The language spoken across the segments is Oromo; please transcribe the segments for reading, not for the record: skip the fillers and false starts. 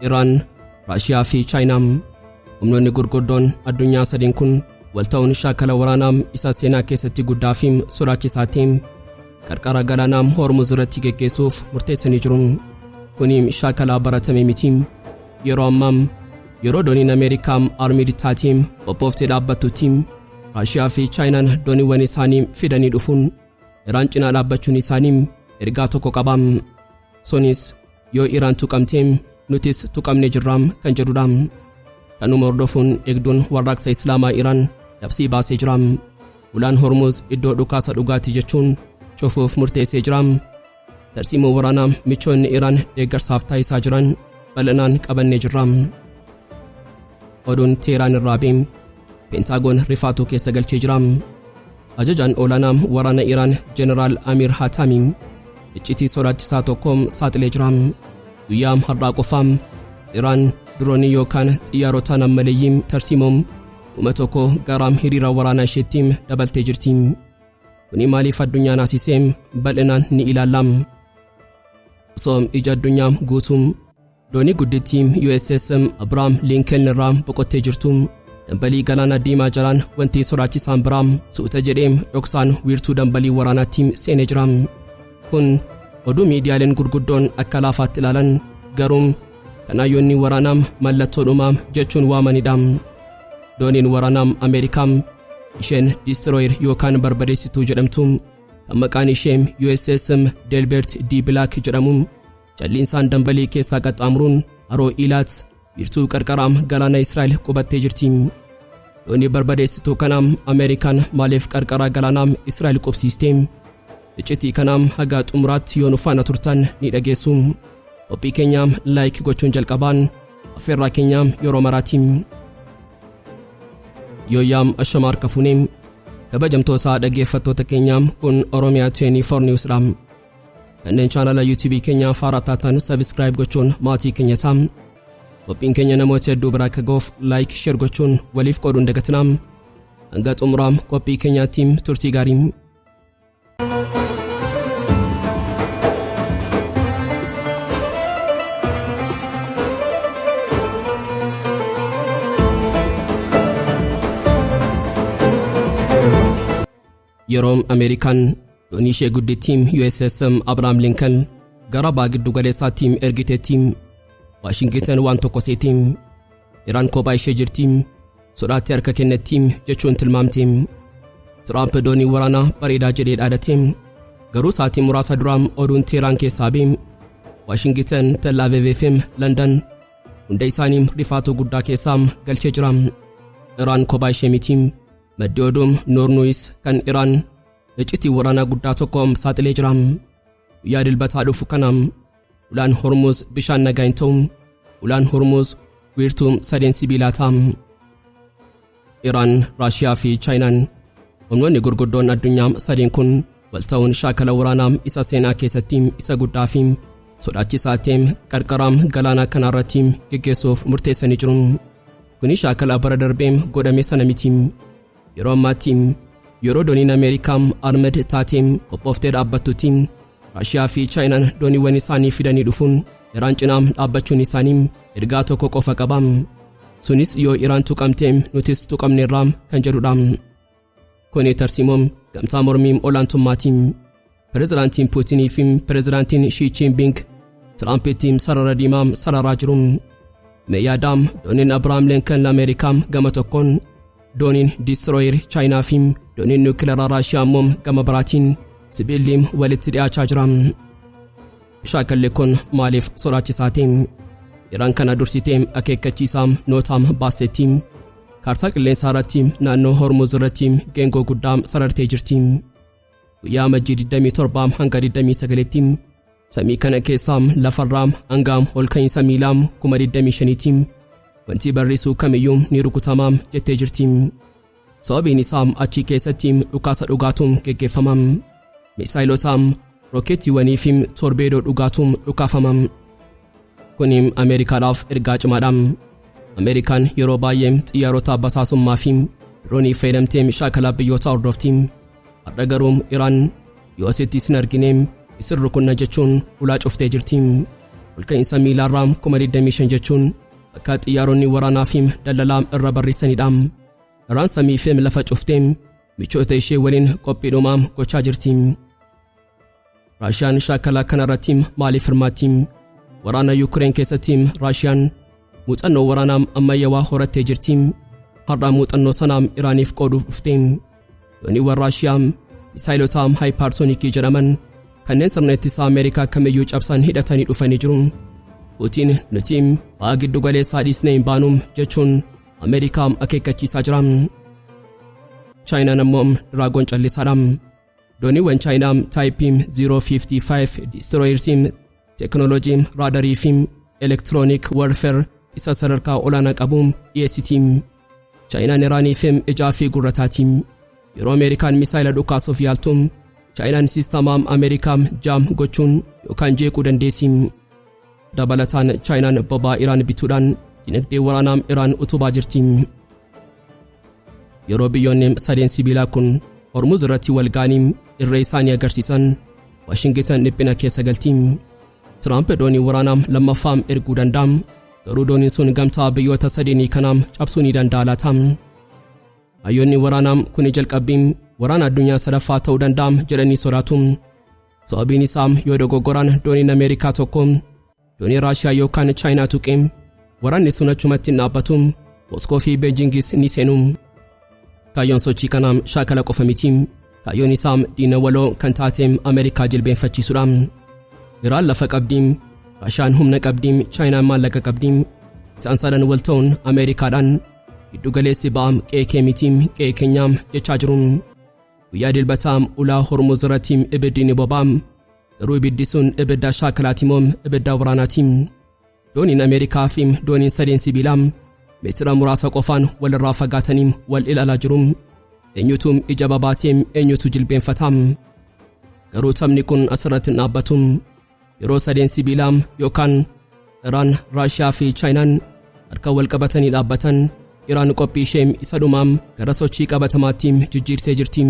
Iraan, Raashiyaa fi Chaayinaa humnoonni gurguddoon addunyaa sadiin kun walta'uun shaakala waraanaa isa seenaa keessatti guddaa fi sodaachisaa ta'e qarqara galaanaa Hormuz irratti geggeessuuf murteessanii jiru. Kuni shaakala baratame miti. Yeroo ammaa yeroo dooniin Ameerikaa armed taatee qophooftee dhaabbattutti, Raashiyaa fi Chaayinaan dooniiwwan isaanii fidanii dhufuun Iraan cinaa dhaabbachuun isaanii ergaa tokko qaba. Sunis yoo Iraan tuqamtee nutis tuqamne jirraam kan jedhudha. Kanuma hordofuun eegduun warraaqsa Islaamaa Iraan labsii baasee jira. Ulaan Hormuz iddoo dhukaasa dhugaatii jechuun cufuuf murteessee jira. Tarsiimoo waraanaa michoonni Iraan deeggarsaaf taasisaa jiran bal'inaan qabannee jirra. Oduun Teeraan irraa bee Peentaagoon rifaatuu keessa galchee jira. Ajajaan olaanaa waraana Iraan Jeneraal Amir Hatami iccitii sodaachisaa tokko saaxilee jira. Guyyaa har'aa qofaa Iraan diroonii yookaan xiyyaarota nammaleeyyii tarsiimoo 1000 gara hiriira waraanaa isheetti dabaltee jirti. Kuni maaliif addunyaa naasisee bal'inaan ni ilaalla. Osoo ija addunyaa guutuu doonii guddittii USS Abraham Lincoln irraa boqottee jirtu, dambalii galaana diimaa jalaan wanti sodaachisaan biraa suuta jedhee dhoksaan wiirtuu dambalii waraanaatti seenee jira. Kun oduu miidiyaaleen gurguddoon akka laafaatti ilaalan, garuu kanaayyoonni waraanaa mallattoo dhumaa jechuun waamanidha. Dooniin waraanaa Ameerikaa isheen destroyer yookaan barbadeessituu jedhamtu, kan maqaan ishee USS Delbert D. Black jedhamu, calliinsaan dambalii keessaa qaxxaamuruun haroo Ilaat, wiirtuu qarqaraa galaana Israa'el qubattee jirti. Doonii barbadeessituu kanaam Ameerikaan maaliif qarqara galaanaa Israa'el qubsiiste? Iccitii kanaam haga xumuraatti yoo nu faana turtan ni dhageessu. Qophii keenya like gochuun jalqabaan affeerraa keenya yeroo maraati. Yooyyaam, ashama harka fuunee, kabajamtoota dhaggeeffattoota keenya, kun Oromiyaa 24 News dha. Kanneen chaanala YouTube keenya faaraa taatan subscribe gochuun maatii keenya ta'a. Qophiin keenya namoota hedduu biraa akka ga'uuf like, share gochuun waliif qooduun dagatinaa. Hanga xumuraa qophii keenyaatti turtii gaarii. Yeroo Ameerikaan doonii ishee guddittii USS Abraham Lincoln gara ba'a giddu galeessaatti ergiteetti, Waashingitan waan tokko seeti. Iraan kophaa ishee jirti, sodaatti harka kennetti jechuun tilmaamte. Tiraamp doonii waraanaa bareedaa jedhee dhaadate. Garuu sa'aatii muraasa dura oduun Teeraan keessaa bee Waashingitan, Tel Aviv fi London hunda isaanii rifaatuu guddaa keessaa galchee jira. Iraan kophaa ishee miti. Maddi oduu Noor News kan Iraan iccitii waraanaa guddaa tokko saaxilee jira. Guyyaa Dilbataa dhufu kana ulaan Hormuz bishaan nagaa hin ta'u. Ulaan Hormuz wiirtuu sadeen sibiilaa ta'a. Iraan, Raashiyaa fi Chaayinaan, humnoonni gurguddoon addunyaa sadeen kun wal ta'uun shaakala waraanaa isa seenaa keessatti isa guddaa fi sodaachisaa ta'e qarqara galaanaa kanarratti geggeessuuf murteessanii jiru. Kuni shaakala bara darbee godhame sana miti. Yeroo ammaatti yeroo dooniin Ameerikaa armed taatee qophooftee dhaabbattutti, Raashiyaa fi Chaayinaan dooniiwwan isaanii fidanii dhufuun Iraan cinaa dhaabbachuun isaanii ergaa tokko qofa qaba. Sunis yoo Iraan tuqamte nutis tuqamneerra kan jedhudha. Kuni tarsiimoo gamtaa mormii olaantummaati. Pireezidaantiin Puutinii fi Pireezidaantiin Shii Jinping Tiraampitti sarara diimaa sararaa jiru. Mee yaadaa, dooniin Abrahaam Lincoln Ameerikaa gama tokkoon, dooniin destroyer Chaayinaa fi dooniin niwukilaraa Raashiyaa immoo gama biraatiin sibiilli walitti dhiyaachaa jira. Shaakalli kun maaliif sodaachisaa ta'e? Iraan kana dursitee akeekkachiisaa nootaam baasteetti. Kaartaa qilleensaa irratti naannoo Hormuz irratti geengoo guddaa sarartee jirti. Guyyaa Amajjii 27 hanga 29tti samii kana keessaa lafarraa hanga olka'iinsa miilaa 25,000tti wanti barrisuu kamiyyuu ni rukutama jettee jirti. Sababiin isaa achi keessatti dhukaasa dhugaatu geggeeffama. Misaayilota, rookeettiiwwanii fi torbeedoo dhugaatu dhukaafama. Kuni Ameerikaadhaaf ergaa cimaadha. Ameerikaan yeroo baay'ee xiyyaarota basaasummaa fi diroonii fayyadamtee shaakala biyyoota hordofti. Har'a garuu Iraan yoo asitti isin argine isin rukunna jechuun ulaa cuftee jirti. Olka'iinsa miilaarraa 25,000 jechuun bakka xiyyaaronni waraanaa fi daldalaa irra barreessanidha. Iraan samii fi lafa cuftee michoota ishee waliin qophiidhumaa gochaa jirti. Raashiyaan shaakala kanarratti maaliif hirmaatti? Waraana Yuukireen keessatti Raashiyaan muuxannoo waraanaa ammayyaawaa horattee jirti. Har'a muuxannoo sanaa Iraaniif qooduuf dhufte. Dooniiwwan Raashiyaa misaayilota haayipaarsoonikii jedhaman kanneen sirna ittisaa Ameerikaa kamiyyuu cabsan hidhatanii dhufanii jiru. Puutiin nuti ba'a giddu galeessaa dhiisnee hin baanu jechuun Ameerikaa akeekkachiisaa jira. Chaayinaan ammoo diraagoon callisaadha. Dooniiwwan Chaayinaa Type 055 destroyers teekinooloojii raadarii fi electronic warfare isa sadarkaa olaanaa qabu dhiyeessiti. Chaayinaan Iraaniif ijaa fi gurra taati. Yeroo Ameerikaan misaayila dhukaasuuf yaaltu, Chaayinaan siistamaa Ameerikaa jam gochuun yookaan jeequu dandeessi. Dabalataan Chaayinaan boba'aa Iraan bituudhaan dinagdee waraanaa Iraan utubaa jirti. Yeroo biyyoonni sadeen sibiilaa kun Hormuz irratti wal ga'anii irree isaanii agarsiisan, Waashingitan dhiphina keessa galti. Tiraamp doonii waraanaa lammaffaa erguu danda'a. Garuu dooniin sun gamtaa biyyoota sadeenii kanaa cabsuu ni danda'a laata? Hayyoonni waraanaa kuni jalqabbii waraana addunyaa sadaffaa ta'uu danda'a jedhanii sodaatu. Sababiin isaa yoo dogoggoraan dooniin Ameerikaa tokko doonii Raashiyaa yookaan Chaayinaa tuqe, waraanni sun achumatti hin dhaabbatu. Moskoo fi Beejingis ni seenu. Kaayyoon sochii kanaa shaakala qofa miti. Kaayyoon isaa diina waloo kan taate Ameerikaa jilbeenfachiisuudha. Iraan lafa qabdi, Raashiyaan humna qabdi, Chaayinaan maallaqa qabdi. Isaan sadan wal ta'uun Ameerikaadhaan giddu galeessi ba'aa qe'ee kee miti, qe'ee keenyaa jechaa jiru. Guyyaa Dilbataa ulaa Hormuz irratti ibiddi ni boba'a. Garuu ibiddi sun ibidda shaakalaati moo ibidda waraanaati? Dooniin Ameerikaa fi dooniin sadeen sibiilaa meetira muraasa qofaan walirraa fagaatanii wal ilaalaa jiru. Eenyutu ija babaasee eenyutu jilbeenfata? Garuu taphni kun asirratti hin dhaabbatu. Yeroo sadeen sibiilaa yookaan Iraan, Raashiyaa fi Chaayinaan harka wal qabatanii dhaabbatan, Iraan qophii ishee isa dhumaa gara sochii qabatamaatti jijjiirtee jirti.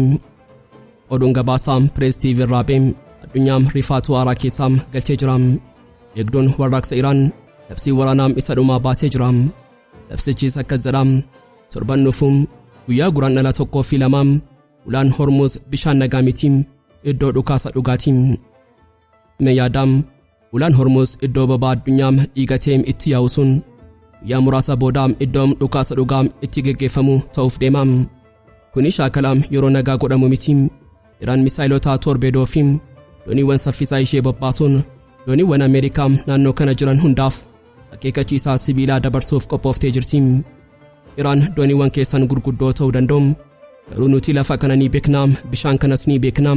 Oduun gabaasaa Press TV irraa ba'e addunyaa rifaatuu haaraa keessaa galchee jira. Eegduun warraaqsa Iraan labsii waraanaa isa dhumaa baasee jira. Labsichis akkas jedha: Torban dhufu guyyaa Guraandhala 1 fi 2 ulaan Hormuz bishaan nagaa miti, iddoo dhukaasa dhugaati. Mee yaadaam, ulaan Hormuz iddoo boba'aa addunyaa dhiigatee itti yaa'u sun guyyaa muraasa booda iddoo dhukaasa dhugaa itti geggeeffamu ta'uuf deema. Kuni shaakala yeroo nagaa godhamu miti. Iraan misaayilota torbeedoo fi dooniiwwan saffisaa ishee bobbaasuun dooniiwwan Ameerikaa naannoo kana jiran hundaaf akeekkachiisaa sibiilaa dabarsuuf qophooftee jirti. Iraan dooniiwwan keessan gurguddoo ta'uu danda'u. Garuu nuti lafa kana ni beeknaa, bishaan kanas ni beeknaa,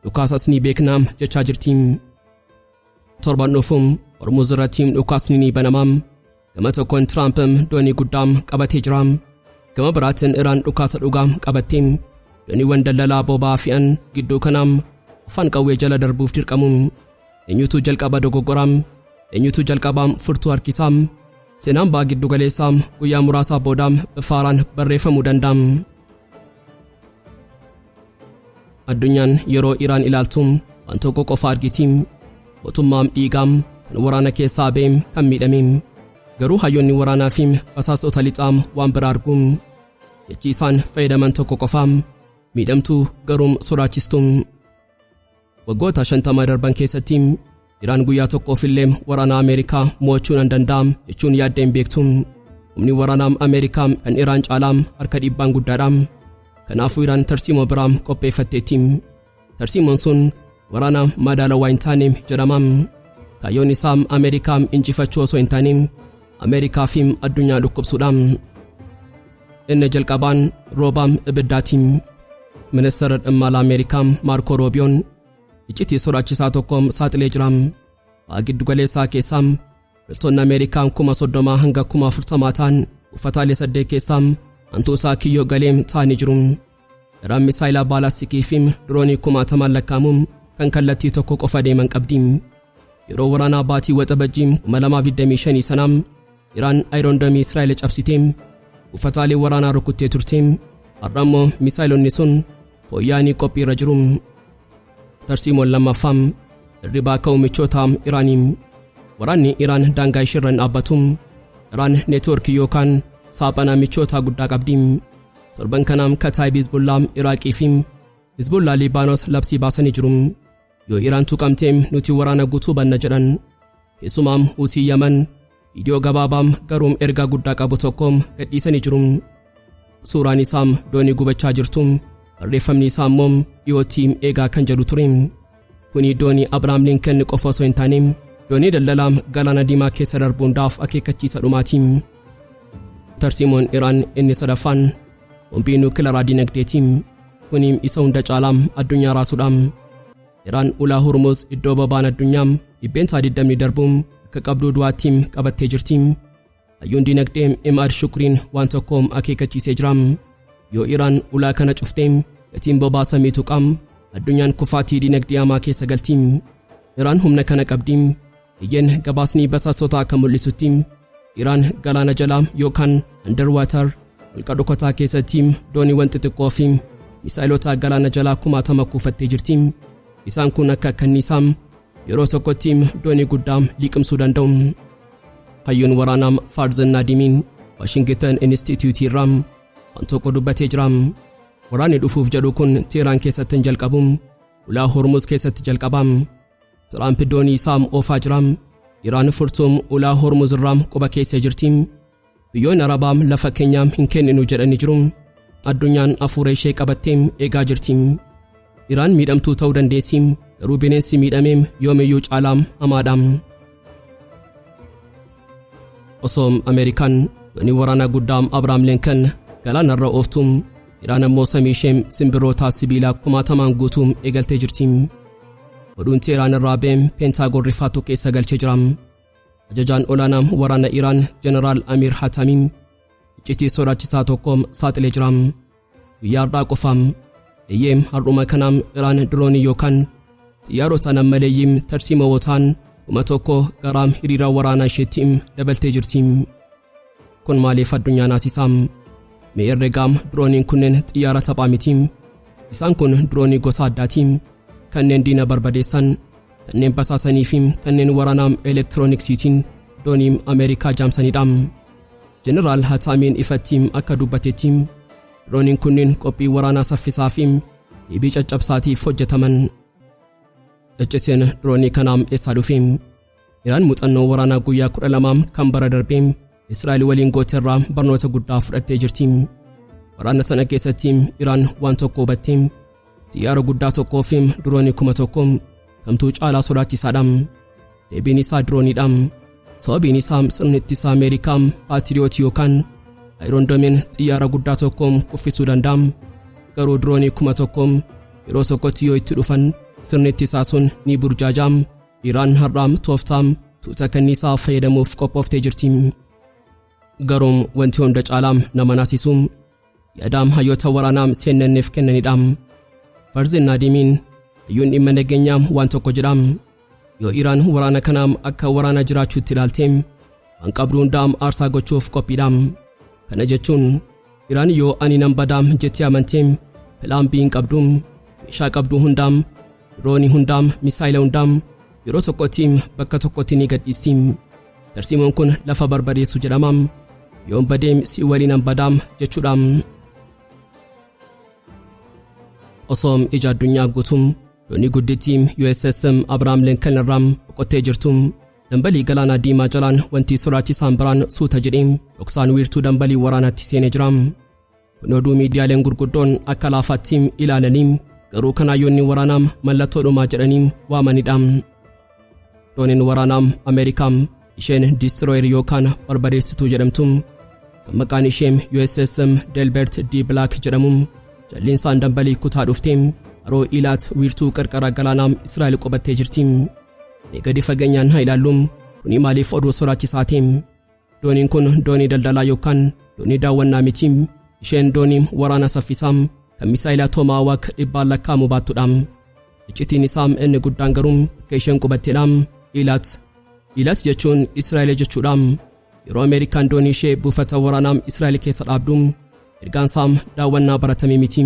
dhukaasas ni beeknaa jechaa jirti. Torban dhufu Hormuz irratti dhukaasni ni banama. Gama tokkoon Tiraamp doonii guddaa qabatee jira. Gama biraatiin Iraan dhukaasa dhugaa qabattee dooniiwwan daldalaa boba'aa fe'an gidduu kanaa afaan qawwee jala darbuuf dirqamu. Eenyutu jalqaba dogoggoraa? Eenyutu jalqaba furtuu harkisaa? Seenaan ba'a giddu galeessaa guyyaa muraasaa booda bifa haaraan barreeffamuu danda'a. Addunyaan yeroo Iraan ilaaltu waan tokko qofa argiti. Mootummaa dhiigaa kan waraana keessaa ba'e, kan miidhame. Garuu hayyoonni waraanaa fi basaasota lixaa waan biraa argu. Jechi isaan fayyadaman tokko qofa: miidhamtuu garuu sodaachistu. Waggoota 50 darban keessatti Iraan guyyaa tokkoof illee waraana Ameerikaa mo'achuu nan danda'a jechuun yaaddee hin beektu. Humni waraanaa Ameerikaa kan Iraan caalaa harka dhibbaan guddaadha. Kanaafuu Iraan tarsiimoo biraa qopheeffatteetti. Tarsiimoon sun waraana madaalawaa hin taane jedhama. Kaayyoon isaa Ameerikaa injifachuu osoo hin taane Ameerikaa fi addunyaa dhukkubsuudha. Inni jalqabaan rooba ibiddaati. Ministeera dhimma alaa Ameerikaa Maarkoo Roobiyoon iccitii sodaachisaa tokko saaxilee jira. Ba'a giddugaleessaa keessaa loltoonni Ameerikaa 30,000 hanga 40,000 ta'an buufataalee saddeet keessaa hantuusaa kiyyoo galee ta'anii jiru. Iraan misaayilaa baalastikii fi diroonii kumaatamaan lakkaa'amu kan kallattii tokko qofa deeman qabdi. Yeroo waraanaa baatii Waxabajjii 2025 sanaa Iraan Iron Dome Israa'el cabsitee buufataalee waraanaa rukuttee turte. Har'a immoo misaayilonni sun fooyya'anii qophii irra jiru. Tarsiimoon lammaffaa hirribaa ka'uu michoota Iraanii. Waraanni Iraan daangaa isheerra hin dhaabbatu. Iraan neetwoorkii yookaan saaphana michoota guddaa qabdi. Torban kanaam Kataayib Hizbullaa Iraaqii fi Hizbullaa Liibaanos labsii baasanii jiru. Yoo Iraan tuqamteem nuti waraana guutuu banna jedhan. Keessumaam Huutii Yaman viidiyoo gabaabaam garuum ergaa guddaa qabu tokkoom gadhiisanii jiru. Suuraan isaam doonii gubachaa jirtu, barreeffamni isaa immoo dhiyootti eegaa kan jedhu ture. Kuni doonii Abrahaam Lincoln qofa osoo hin taane doonii daldalaa galaana diimaa keessa darbu hundaaf akeekkachiisa dhumaati. Tarsiimoon Iraan inni sadaffaan bombii nuukilaraa dinagdeeti. Kuni isa hunda caalaa addunyaa raasuudha. Iraan ulaa Hormuz iddoo boba'aan addunyaa 20% darbuun akka qabduu du'aatti qabattee jirti. Hayyuun dinagdee Imad Shukriin waan tokko akeekkachiisee jira. Yoo Iraan ulaa kana cuftee gatiin boba'aa samii tuqam, addunyaan kufaatii dinagdee hamaa keessa galti. Iraan humna kana qabdi. Eeyyeen, gabaasni basaasota akka mul'isutti Iraan galaana jalaa yookaan underwater holqa dhokataa keessatti dooniiwwan xixiqqoo fi misaayilota galaana jalaa kumaatama kuufattee jirti. Isaan kun akka kanniisaa yeroo tokkotti doonii guddaa liqimsuu danda'u. Hayyuun waraanaa Faarzen Naadimiin Washington Institute irraa waan tokko dubbatee jira. Waraanni dhufuuf jedhu kun Teheraan keessatti hin jalqabu. Ulaa Hormuz keessatti jalqaba. Tiraamp doonii isaa oofaa jira. Iraan furtuum ulaa Hormuz irraa quba keessa jirti. Biyyoonni Arabaa lafa keenyaa hin kenninu jedhanii jiru. Addunyaan hafuura ishee qabattee eegaa jirti. Iraan miidhamtuu ta'uu dandeessi. Garuu bineensi miidhamee yoomiyyuu caalaa hamaadha. Osoo Ameerikaan doonii waraanaa guddaa Abrahaam Lincoln galaanarra ooftu, Iraan ammoo samii ishee simbirroota sibiilaa kumaatamaan guutuu eegaltee jirti. Oduun Teheraan irraa ba'e Peentaagoon rifaatu keessa galchee jira. Ajajaan olaanaa waraana Iraan Jeneraal Amir Hatamiin iccitii sodaachisaa tokko saaxilee jira. Guyyaa har'aa qofaam, eeyyee, har'uma kanaam Iraan diroonii yookaan xiyyaarota nammaleeyyii tarsiimawootaan 1000 gara hiriira waraanaa isheetti dabaltee jirti. Kun maaliif addunyaa naasisaa? Mee herregaa, dirooniin kunneen xiyyaara taphaa miti. Isaan kun diroonii gosa addaati. Kanneen diina barbadeessan, kanneen basaasanii fi kanneen waraanaa elektirooniksiitiin doonii Ameerikaa jaamsanidha. Jeneraal Hataamiin ifatti akka dubbatetti dirooniin kunneen qophii waraanaa saffisaa fi deebii caccabsaatiif hojjetaman. Iccitiin diroonii kanaa eessaa dhufe? Iraan muuxannoo waraanaa guyyaa 12 kan bara darbee Israa'el waliin goote irraa barnoota guddaa fudhattee jirti. Waraana sana keessatti Iraan waan tokko hubatte: xiyyaara guddaa tokkoo fi diroonii 1000 kamtuu caalaa sodaachisaadha? Deebiin isaa dirooniidha. Sababiin isaa sirni ittisa Ameerikaa Paatiriyoot yookaan Iron Domeen xiyyaara guddaa tokko kuffisuu danda'a. Garuu diroonii 1000 yeroo tokkotti yoo itti dhufan sirni ittisaa sun ni burjaaja. Iraan har'aa tooftaa tuuta kanniisaa fayyadamuuf qophooftee jirti. Garuu wanti hunda caalaa nama naasisu yaadaam hayyoota waraanaa CNN'f kennanidha. Farzin Naadimiin hayyuun dhimma nageenyaa waan tokko jedha. Yoo Iraan waraana kanaa akka waraana jiraachuutti ilaalte, waan qabdu hundaa aarsaa gochuuf qophiidha. Kana jechuun Iraan yoo ani nan badaa jettee amantee plan B hin qabdu. Meeshaa qabdu hundaa, diroonii hundaa, misaayila hundaa yeroo tokkotti bakka tokkotti ni gadhiisti. Tarsiimoon kun lafa barbadeessu jedhama. Yoon badeem si waliin badaa jechuudha. Osoo ija addunyaa guutuu doonii guddittii USS Abrahaam Lincoln irraa boqottee jirtu, dambalii galaana diimaa jalaan wanti sodaachisaan biraan suuta jedhee dhoksaan wiirtuu dambalii waraanaatti seenee jira. Kun oduu miidiyaaleen gurguddoon akka laafaatti ilaalanii garuu kanaayyoonni waraanaa mallattoo dhumaa jedhanii waamanidha. Dooniin waraanaa Ameerikaa isheen destroyer yookaan barbadeessituu jedhamtu kan maqaan ishee USS Delbert D. Black jedhamu jalliinsaan dambalii kutaa dhuftee haroo Ilaat wiirtuu qarqara galaanaa Israa'el qubattee jirti. Mee gadi fageenyaan haa ilaallu, kuni maaliif oduu sodaachisaa ta'e? Dooniin kun doonii daldalaa yookaan doonii daawwannaa miti. Isheen doonii waraana saffisaa kan misaayila Tomahawk dhibbaan lakkaa'amu baattudha. Iccitiin isaa inni guddaan garuu akka isheen qubattedha. Ilaat. Ilaat jechuun Israa'el jechuudha. Yeroo Ameerikaan doonii ishee buufata waraanaa Israa'el keessa dhaabdu ergaan isaa daawwannaa baratame miti.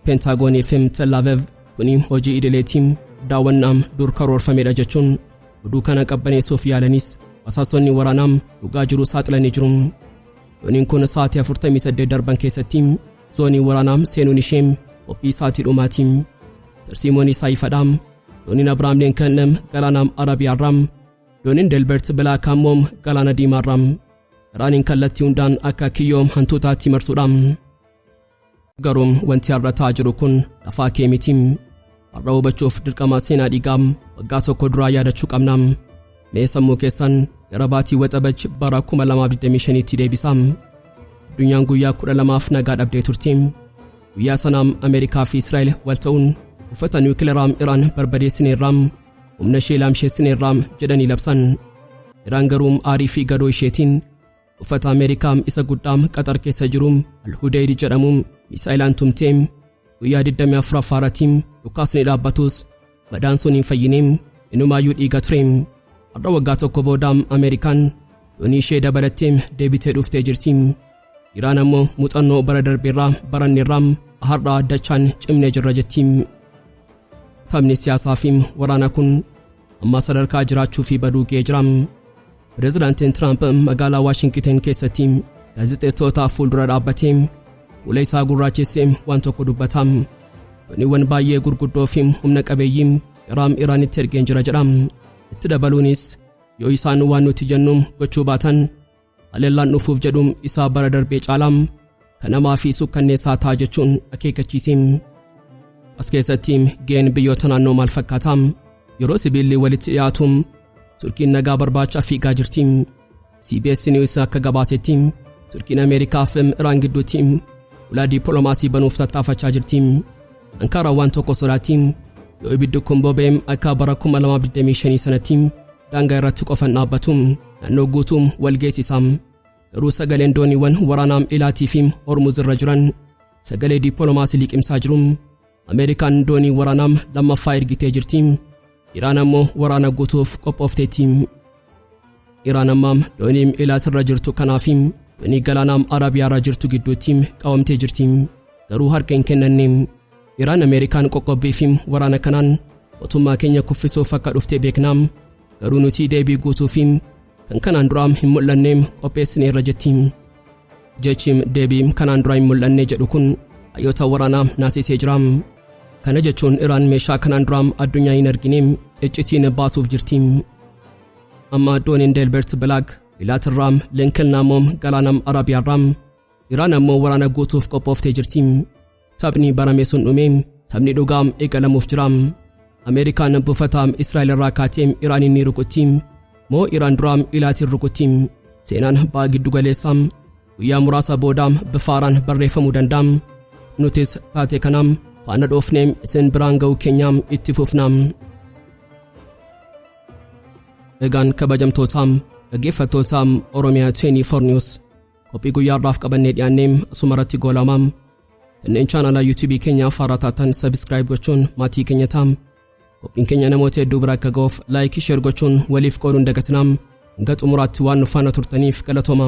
Peentaagoonii fi Tel Aviv kuni hojii idileetii, daawwannaa dur karoorfamedha jechuun Oduu kana qabbaneessuuf yaalanis basaasonni waraanaa dhugaa jiru saaxilanii jiru. Dooniin kun sa'aatii 48 darban keessatti zoonii waraanaa seenuun ishee qophii sa'aatii dhumaati. Tarsiimoon isaa ifadha. Dooniin Abrahaam Lincoln galaana Arabiyaarraa, dooniin Delbert Black ammoo galaana Diimaarraa. Iraaniin kallattii hundaan akka kiyyoo hantuutaatti marsuudha. Garuu wanti har'a ta'aa jiru kun lafaa kee miti. Har'a hubachuuf dirqama seenaa dhiigaa waggaa tokko duraa yaadachuu qabna. Mee sammuu keessan gara baatii Waxabajj bara 2025tti deebisa. Addunyaan guyyaa 12f nagaa dhabdee turte. Guyyaa sanaam Ameerikaa fi Israa'el wal ta'uun buufata niwukileeraa Iraan barbadeessineerra, humna ishee laamsheessineerra jedhanii labsan. Iraan garuu aarii fi gadoo isheetiin buufata Ameerikaa isa guddaa Qaxar keessa jiru Al-Hudayr jedhamu miisaayilaan tumtee guyyaa 24ffaa irratti dhukaasni dhaabbatus madaan sun hin fayyine, inumaayyuu dhiiga ture. Har'a waggaa tokko booda Ameerikaan doonii ishee dabalattee deebitee dhuftee jirti. Iraan ammoo muuxannoo bara darbeerraa baranneerraa har'a dachaan cimnee jirra jetti. Taphni siyaasaa fi waraanaa kun amma sadarkaa jiraachuu fi baduu ga'ee jira. Pireezidaantiin Tiraamp magaalaa Waashingitan keessatti gaazexeessitoota fuuldura dhaabbatee fuula isaa gurraachessee waan tokko dubbata. Dooniiwwan baay'ee gurguddoo fi humna qabeeyyii gara Iraanitti ergeen jira jedha. Itti dabaluunis yoo isaan waan nuti jennu gochuu baatan haleellaan dhufuuf jedhu isaa bara darbee caalaa kanamaa fi sukkanneessaa ta'a jechuun akeekkachiise. As keessatti ga'een biyyoota naannoo maal fakkaata? Yeroo sibiilli walitti dhiyaatu Turkiin nagaa barbaacha fiigaa jirti. CBS News akka gabaasetti Turkiin Ameerikaa fi Iraan gidduutti ulaa dippiloomaasii banuuf tattaafachaa jirti. Ankaaraan waan tokko sodaatti. Yoo ibiddi kun boba'e akka bara 2025 sanatti daangaa irratti qofan dhaabbatu, naannoo guutuu wal geessisa. Garuu sagaleen dooniiwwan waraanaa Ilaatii fi Hormuz irra jiran sagalee dippiloomaasii liqimsaa jiru. Ameerikaan doonii waraanaa lammaffaa ergitee jirti. Iraan ammoo waraana guutuuf qophoofteetti. Iraan amma doonii Ilaat irra jirtu kanaa fi doonii galaanaa Arabiyaa irra jirtu gidduutti qabamtee jirti. Garuu harka hin kennanne. Iraan Ameerikaan qoqqobbii fi waraana kanaan mootummaa keenya kuffisuuf akka dhufte beekna. Garuu nuti deebii guutuu fi kan kanaan duraa hin mul'anne qopheessineerra jetti. Jechi deebii kanaan duraa hin mul'anne jedhu kun hayyoota waraanaa naasisee jira. Kana jechuun Iraan meeshaa kanaan duraa addunyaa hin argine iccitiin baasuuf jirti. Amma dooniin Delbert Black Ilaatirraa, Lincoln ammoo galaana Arabiyaarraa, Iraan ammoo waraana guutuuf qophooftee jirti. Taphni barame sun dhume, taphni dhugaa eegalamuuf jira. Ameerikaan buufata Israa'el irraa kaatee Iraaniin ni rukutti moo Iraan duraa Ilaatiin rukutti? Seenaan ba'a giddu galeessaa guyyaa muraasa booda bifa haaraan barreeffamuu danda'a. Nutis taate kanaam faana dhoofnee isin biraan ga'uu keenyaa itti fufna. Egaan kabajamtoota dhaggeeffattoota Oromiyaa 24 News, qophii guyyaa har'aaf qabannee dhiyaannee asuma irratti goolama. Kanneen chaanala YouTube keenyaaf haaraa taatan subscribe gochuun maatii keenya ta'aa. Qophiin keenya namoota hedduu bira akka ga'uuf like, share gochuun waliif qooduun dagatinaa. Hanga xumuraatti waan nu faana turtaniif galatooma.